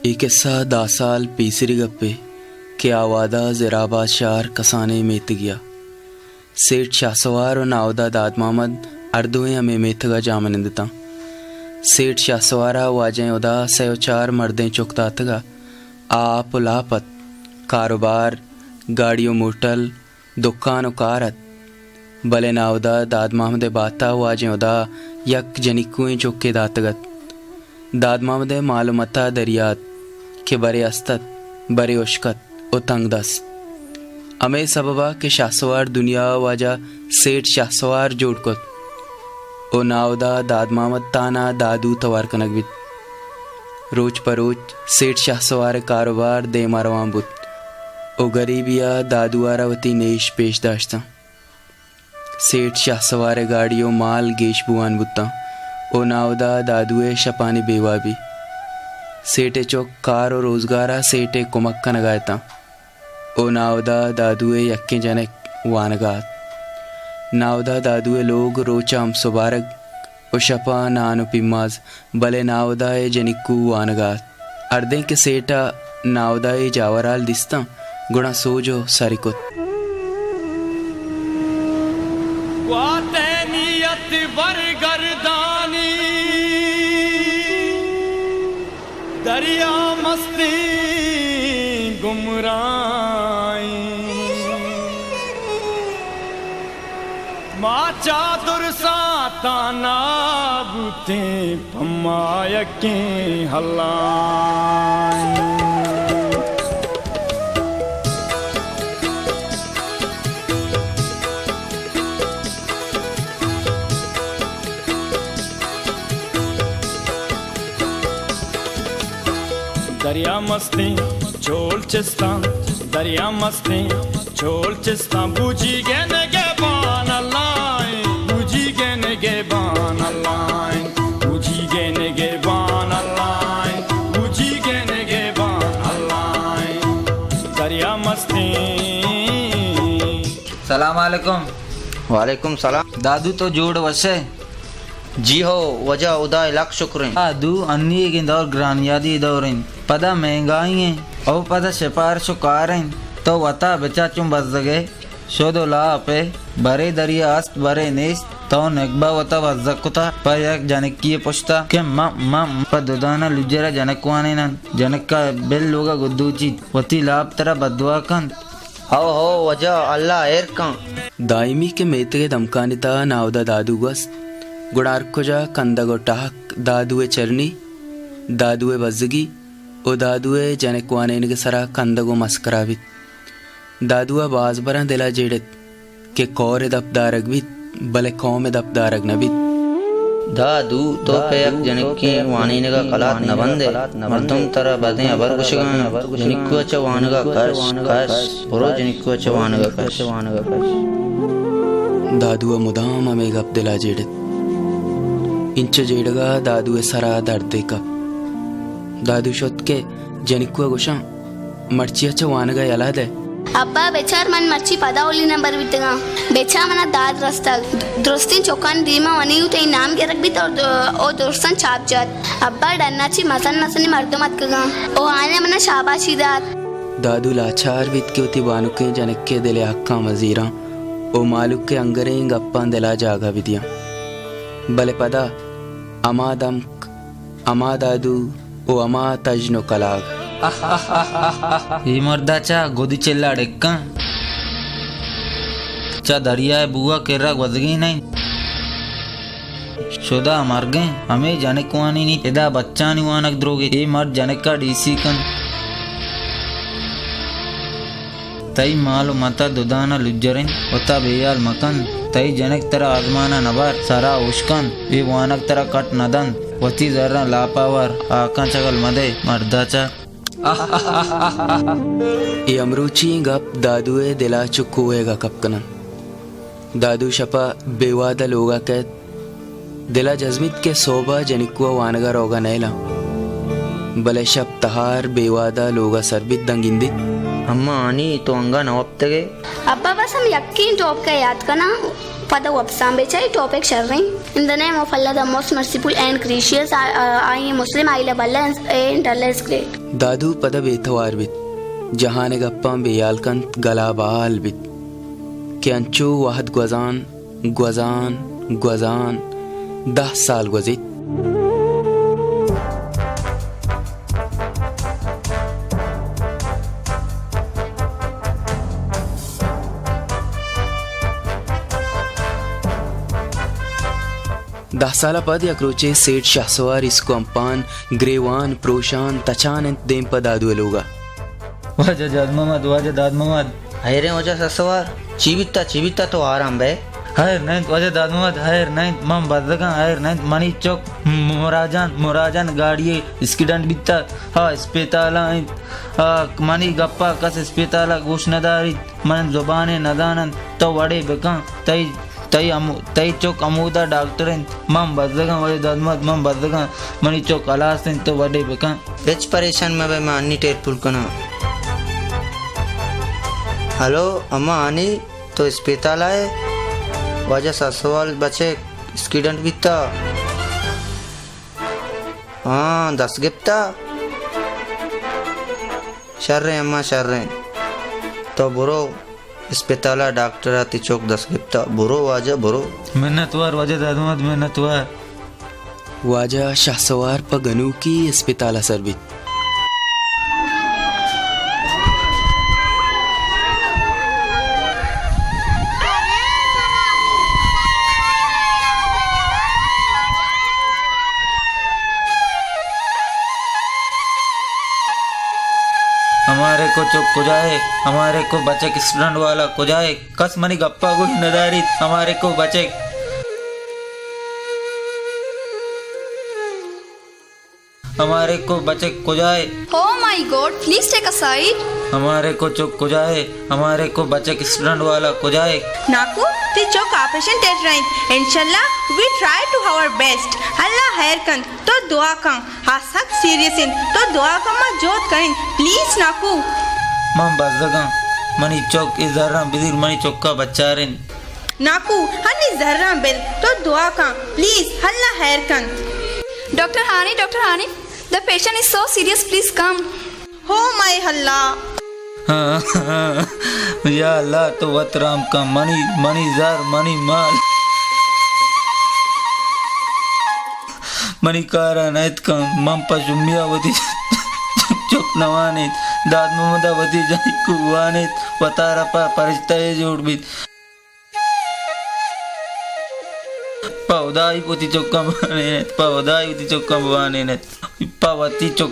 اے قصہ دہ سال پیسری گپے کہ آ وہدا زرآباد شہر کسانیں میتگیا سیٹھ شاہسوار و ناودا داد محمد ہر دوئیں ہمے میتگا جاہ منند اتاں۔ سیٹھ شاہسوارا واجہیں ہدا سئے و چار مردیں چک داتگا۔ آ آپ و لاپ ات، کاروبار، گاڑی و موٹل، دکان و کار ات، بلے ناہدا داد محمد ء بات ء واجہیں ہدا یک جنکوئیں چکے داتگ ات۔ داد محمد ء مال و متا دریا ات کہ برے است ات، برے ہشک ات و تنگ دست۔ ہمے سبب ء کہ شاہسوار دنیا ء واجہ سیٹھ شاہسوار جوڑ کت و ناہدا داد محمد تہنا دادو توار کنگ بیت۔ روچ پہ روچ سیٹھ شاہسوار ء کاروبار دیما روان بوت و گریبی ء دادو ء را وتی نیش پیش داشتاں۔ سیٹھ شاہسوار ء گاڑی و مال گیش بوان بوتاں و ناہدا دادو ء شپانی بے وابی۔ سیٹھ ء چک کار و روزگار ء سیٹھ ء کمک کنگا اتاں و ناہدا دادو ء یکیں جنک وانگا ات۔ ناہدا دادو ء لوگ روچ ء ہم سبارگ و شپ ء نان و پیماز، بلے ناہدا ء جنکو وانگا ات۔ ہردیں کہ سیٹھ ء ناہدا ء جاورال دیستاں، گڑا سوج و سری کت۔ گوات ء نیت برگردانی، دریا مستیں گمرائیں۔ ما چہ درساں تہنا بوتیں، پہ ما یکیں ہلائیں۔ دریا مستیں چول چستاں، دریا مستیں چول چستاں، بوجیگ ء نگہبان اللہ ایں، بوجیگ ء نگہبان اللہ ایں، بوجیگ ء نگہبان اللہ ایں، بوجیگ ء نگہبان اللہ ایں۔ دریا مستیں۔ سلام علیکم۔ وعلیکم سلام۔ دادو تو جوڑ وش ئے؟ جی ہو واجہ، ہدا ء لک شکر انت۔ آ دو انیگیں دور گرانیادی دور انت، پدا مہنگائی انت، او پدا سپارش و کار انت۔ تو وتا بچا چون بزگ ئے، شد و لاپ ئے، برے دریا است برے نیست، تو نگبہ وتا بزگ کتا پہ یک جنکی پشتا کہ من، من پہ ددانا لجرا جنک وانیناں، جنکا بل لوگا گدوچیت، وتی لاپ ترا بددعا کنت۔ ہو ہو واجہ، اللہ ہیر کن۔ دائمی کہ میتگ ء دمکانی تہا ناہدا دادو گوست، گڑا ہر کجا کندگ و ٹہک، دادو ء چرنی، دادو ء بزگی و دادو ء جنک وانینگ ء سرا کندگ و مسکرا بیت۔ دادو ء باز براں دل ء جیڑ ات۔ کہ کور ء دپ دارگ بیت، بلے قوم ء دپ دارگ نہ بیت۔ دادو، تو پہ یک جنکیں وانینگ ء کلات نہ بند ئے۔ مردم ترا بدیں ہبر گوشگ ء انت۔ جنکو ء چہ وانگ ء کش، کش، برو جنکو ء چہ وانگ ء کش۔ دادو ء مدام ہمے گپ دل ء جیڑ ات۔ انچو جیڑگ ء دادو ء سر ء دردے کپت۔ دادو شت کہ جنکو ء گوشاں، مرچی ء چہ وانگ ء یلہ دئے۔ ابا بچار، من مرچی پدا اولی نمبر بیتگاں۔ بچار، منا داد رستگ۔ درستیں چکانی دیما ونیگو تئی نام گرگ بیت اور د-، او درستاں چاپ جت۔ ابا ڈنا چی مزن مزنیں مردم اتکگاں۔ او آیاں منا شاباشی دات۔ دادو لاچار بیت کہ وتی بانکیں جنکے دل ء حقاں مزیراں او مالوک ء انگریں گپاں دل ء جاگہ بدیاں۔ بلے پدا ہما دمک ہما دادو و ہما تژن و کلاگ۔ اے مردا چہ گدی چلا ڈکاں، چہ دریائے بوا کرا گوزگی نہ انت۔ شدا مرگیں ہمے جنک وانی نیت، ادا بچانی وانگ دروگی۔ اے مرد جنکا ڈیسی کن۔ تئی مال و متا ددانا لجر انت، وتا بے ہیال مکن۔ تئی جنک ترا آزمانا نبر، سرا اوشکن، اے وانگ ترا کٹ ندنت۔ وتی زراں لاپا ور، ہاکاں چگل مدے، مردا چہ۔ اے امروچی گپ دادوئے دلا چو کوہے گا کپ کنن۔ دادو شپا بے وہدا لوگا کئیت۔ دلا جزمیت کہ سہبا جنکوا وانگا روگا نئیلاں۔ بلے شپ تہار بے وہدا لوگا سر بیت داں گندیت۔ اماں ہانی، تو انگا نہ وپتگئے؟ ابا بس ہم یکیں ٹوپکا یات کناں، پدا وپساں بچار، ٹاپک شریں۔ In the name of Allah, the most merciful and gracious. Ah, ah, I Muslim, I love Allah and Allah is great. دادو پدا بے توار بیت۔ جہان ءِ گپاں بے ہیال کنت، گلا بال بیت کہ انچو وہد گوزان، گوزان، گوزان، دہ سال گوزیت۔ دہ سال ءَ پد یک روچے سیٹھ شہسوار ایسکو امپان، گریوان، پروشان، تچان انت دیم پہ دادو ءِ لوگ ءَ۔ واجہ داد محمد، واجہ داد محمد۔ ہیریں واجہ شہسوار، چی بیتا، چی بیتا، تو آرام بئے؟ ہیر نہ انت واجہ داد محمد، ہیر نہ انت، من بزگاں، ہیر نہ انت۔ منی چک م-، مراجان، مراجان گاڑی ءِ اسکیڈنٹ بیتا، ہا اسپتال ءَ انت۔ ہا منی گپا کس اسپتال ءَ گوش نہ داریت۔ من زبانے نہ زاننت، تو وڑے بکن، تئی، تئی ہمو-، تئی چک ہمودا ڈاکٹر انت۔ من بزگاں، واجہ داد محمد، من بزگاں، منی چک ہلاس انت، تو وڑے بکن۔ ہچ پریشان مہ بئے، من انی ٹیلیفون کناں۔ ہلو، اماں ہانی، تو اسپتال ءَ ئے؟ واجہ شہسوار ءِ بچک ایکسیڈنٹ بیتا۔ ہاں، دست گپتا؟ شریں اماں، شریں۔ تو برو اسپتال ءَ، ڈاکٹر ءَ تئی چک دست گپتا۔ برو واجہ، برو۔ منت وار واجہ داد محمد، منت وار۔ واجہ شہسوار پہ گنوکی اسپتال ءَ سر بیت۔ ہمارے کو چک کجا ہے؟ ہمارے کو بچک ایکسیڈنٹ والا کجا ہے؟ کس منی گپا گوش نداریت۔ ہمارے کو بچک، ہمارے کو بچک کجا ہے؟ Oh my God, please take a side. ہمارے کو چک کجا ہے؟ ہمارے کو بچک ایکسیڈنٹ والا کجا ہے؟ ناکو، تئی چک آپریشن تیٹر ءَ انت۔ انشاءاللہ، we try to our best. اللہ خیر کنت، تو دعا کن۔ ہا سک سیریس انت، تو دعا کن، ما جہد کنیں۔ پلیز ناکو۔ من بزگاں، منی چک اے زراں بدیر، منی چکا بچارین۔ ناکو، ہنی زراں بل، تو دعا کن، پلیز، اللہ خیر کنت۔ ڈاکٹر ہانی، ڈاکٹر ہانی، the patient is so serious, please come. ہو مئے اللہ۔ یا اللہ، تو وت رحم کن، منی، منی زر، منی مال، منی کارا نیت کن۔ من پہ شمیا وتی چک نوانیت، داد محمدا وتی جنکو وانیت، وتارا پہ پرشتہ جوڑ بیت۔ پہ ہدائی وتی چکاں بوانینیت، پہ ہدائی وتی چکاں بوانینیت، پہ وتی چک